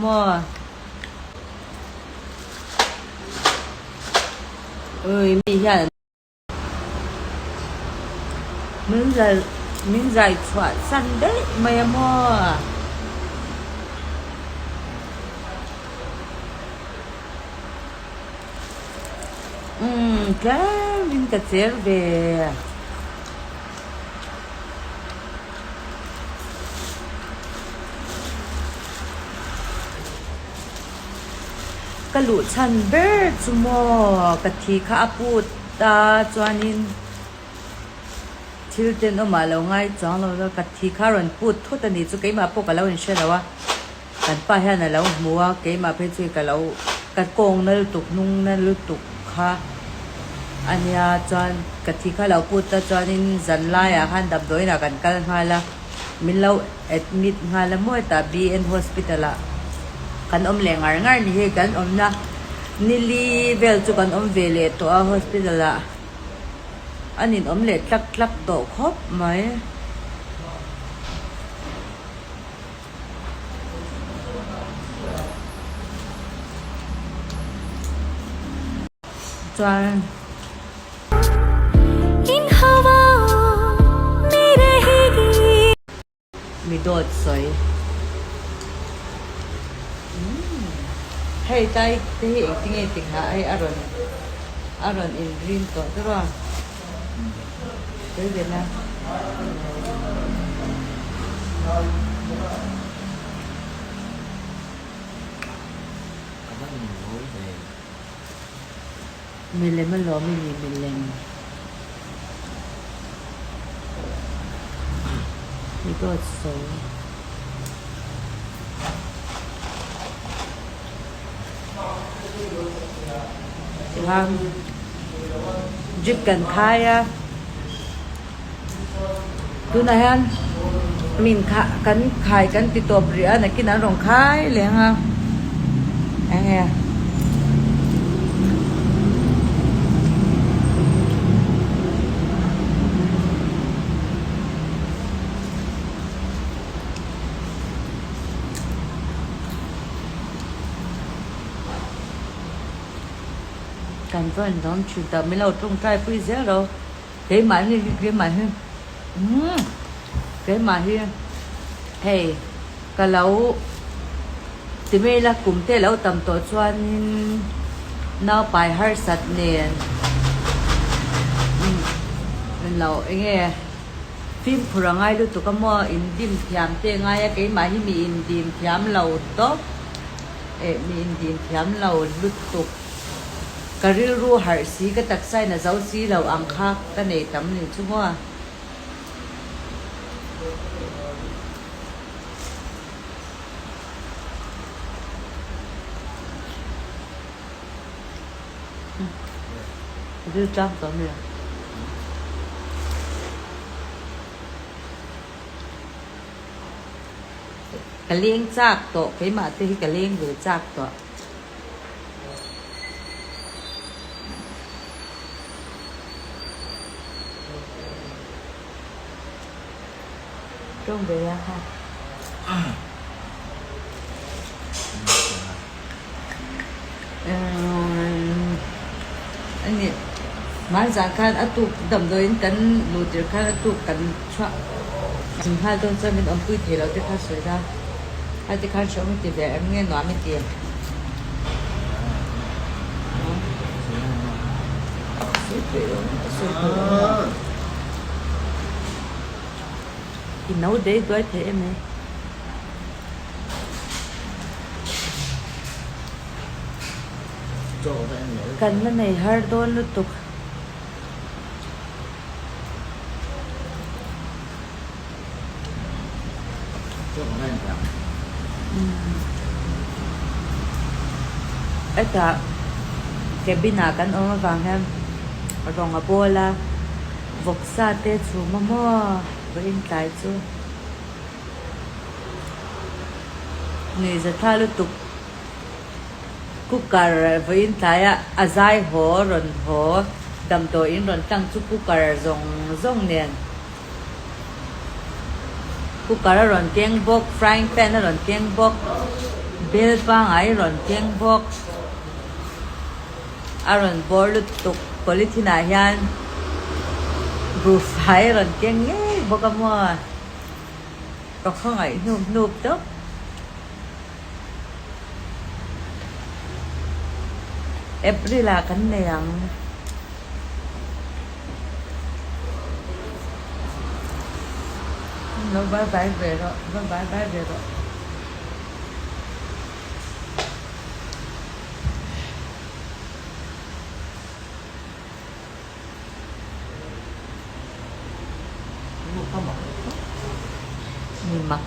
maw? Ui mi hian min zai min zai chhuah san daih mai a maw? Umm tlem in ka cher ve. Ka luh chhan ber chu maw ka thi kha a put a chuanin thil tenawmah lo ngai chuang lo a, ka thi kha a rawn put thut a nih chu keimah pawh ka lo inhre lo a. Kan pa hian a lo hmu a, keimah phei chu ka lo ka kawng na lutuk hnung na lutuk kha a nia chuan ka thi kha lo put a chuanin zan laiah khan damdawiinah kan kal nghal a, min lo admit nghal a maw hetah BN hospital ah kan awm leh ngar ngar ni hi kan awmna nili vel chu kan awm ve leh tawh a hospital ah an inawm leh tlak tlak tawh khawp mai. Chuan mi dawt sawi. Hei tlai te hi engtinge tinghah hei a rawn a rawn in rin tawh tawh a. Milem alawm i ni milem. Mi dawt sawi. Tikhan drip kan khai a, tunah hian min kha kan khai kan ti tawp rih a nakin an rawn khai leh ang a eng nge. Kan chuan in dawm thin ta min lo tawngtai pui zel ro keimah hi keimah hi umm keimah hi hei ka lo ti mai ila kum te lo tam tawh chuanin naupai harsat nen umm lo eng nge. Fimkhur a ngai lutuk a maw? In dim thiam te ngai a, keimah hi mi in dim thiam lo tawp eh mi in dim thiam lo lutuk. Ka rilru harh si, ka taksa in a zo si lo ang kha ka nei tam ni chu maw? Ril tlang tawh mi. Ka leng chak tawh keimah te hi ka leng ve chak tawh. Tawng ve ya kha. A ni hmanzah khan a tuk damdawiin kan luh tir khan a tuk kan chhuah chim nghal dawn chuan min awmpui thei lo te kha sawi la kha ti khan hrehawm i ti ve em nge nuam i ti i no dei duai thei em e. Kan la nei har dawn lutuk. Hetah cabin ah kan awm avang hian rawng a bawl a, vawksa te chhum a maw vawiin tlai chu. Nuihzatha lutuk cooker vawiin tlaia a zai haw rawn haw damdawiin rawn tlang chu cooker zawng zawng nen cooker a rawn keng bawk frying pan a rawn keng bawk. Bel pangai rawn keng bawk. A rawn bawr lutuk polythene ah hian buhfai rawn keng ngei bawk a maw. Ka khawngaih hnup hnup tawp. April ah kan nei ang. Lo bye bye ve rawh, va bye bye ve rawh. Ni mak.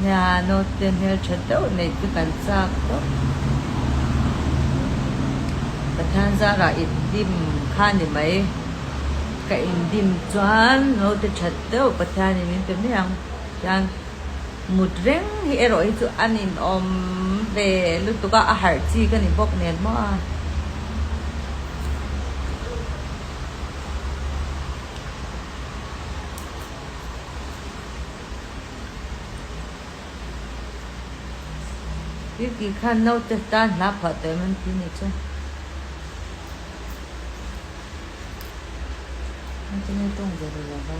Nia naute hmeltha deuh neih chu kan chak tawp. Pathian zarah i dim kha ni mai. Ka indim chuan naute tha deuh Pathianin min pe mai ang. Chuan mut reng hi erawh hi chu a ninawm ve lutuk a, a harh chi ka ni bawk nen maw a. Ricky khan naute tan hla phuah tawh em an ti nih chu. Engtin nge tawng ve lo lova.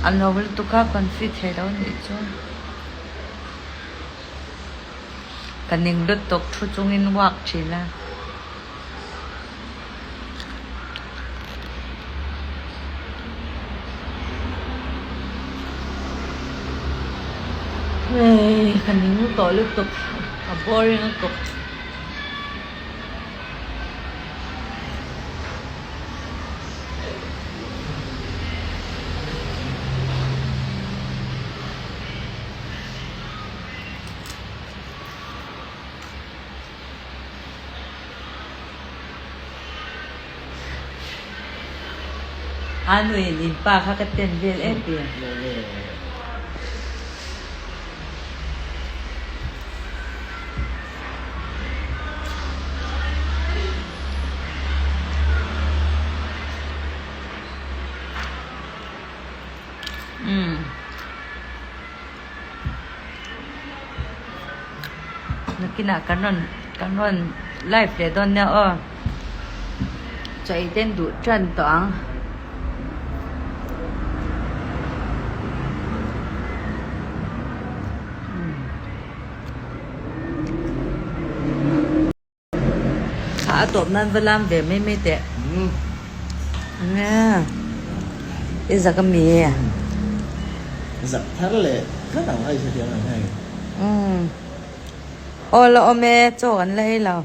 A no lutuk a confi thei lo nih chu. Ka ning lutuk thu chungin uak thin a. Hei ka ning tawh lutuk a boring lutuk. A nuin in pa kha ka ten vel em em. Umm. Nakinah kan rawn kan rawn live leh dawn nia aw chaw ei ten duh tan tawh ang. A tawp nan va lam ve mai mai teh. Nge i zak a mi? Zak thar leh tlat ang ai hrethiam ang hei. Umm. Aw la awm e, chaw kan la ei lo.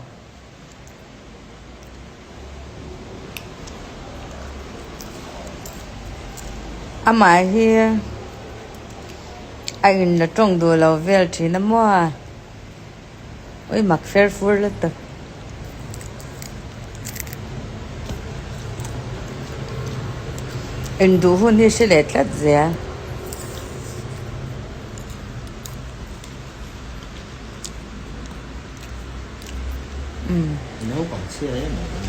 Amah hi a in la tawng duh lo vel thin a maw? Ui mak fer fur lutuk. Induh hun hi hre leh tlat zel. Umm. Naupang chhia em em.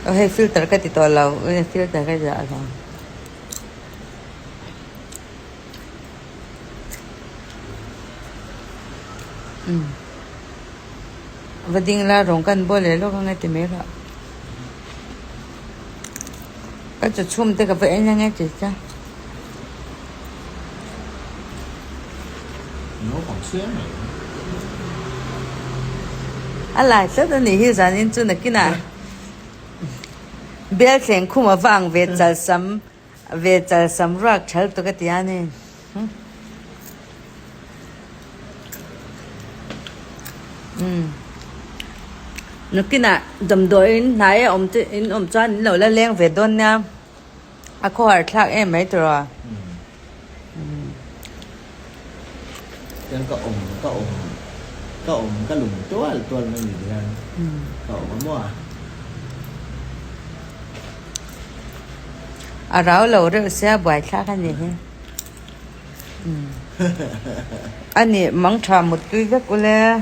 Aw hei filter ka ti tawh lo, filter ka ti tawh lo. Va ding la rawng kan bawl leh lawk ang e ti mai rawh. Ka chaw chhum te ka va en ang e ti cha. A lai tlat a nih hi zanin chu nakinah bel thleng khum a va ang ve chalsam. Ve chal sam ruak thal tuk a ti a ni. Umm. Nakinah damdawiin hnai a awm chu in awm chuan in lo la leng ve dawn nia. A khawhar thlak em mai tawh. Umm. Tiang ka awm ka awm ka awm ka lung tual tual mai ni hian ka awm a maw a. A rau lo reuh sia buai thlak a ni hi. A nih mang tha mut tui vek ule.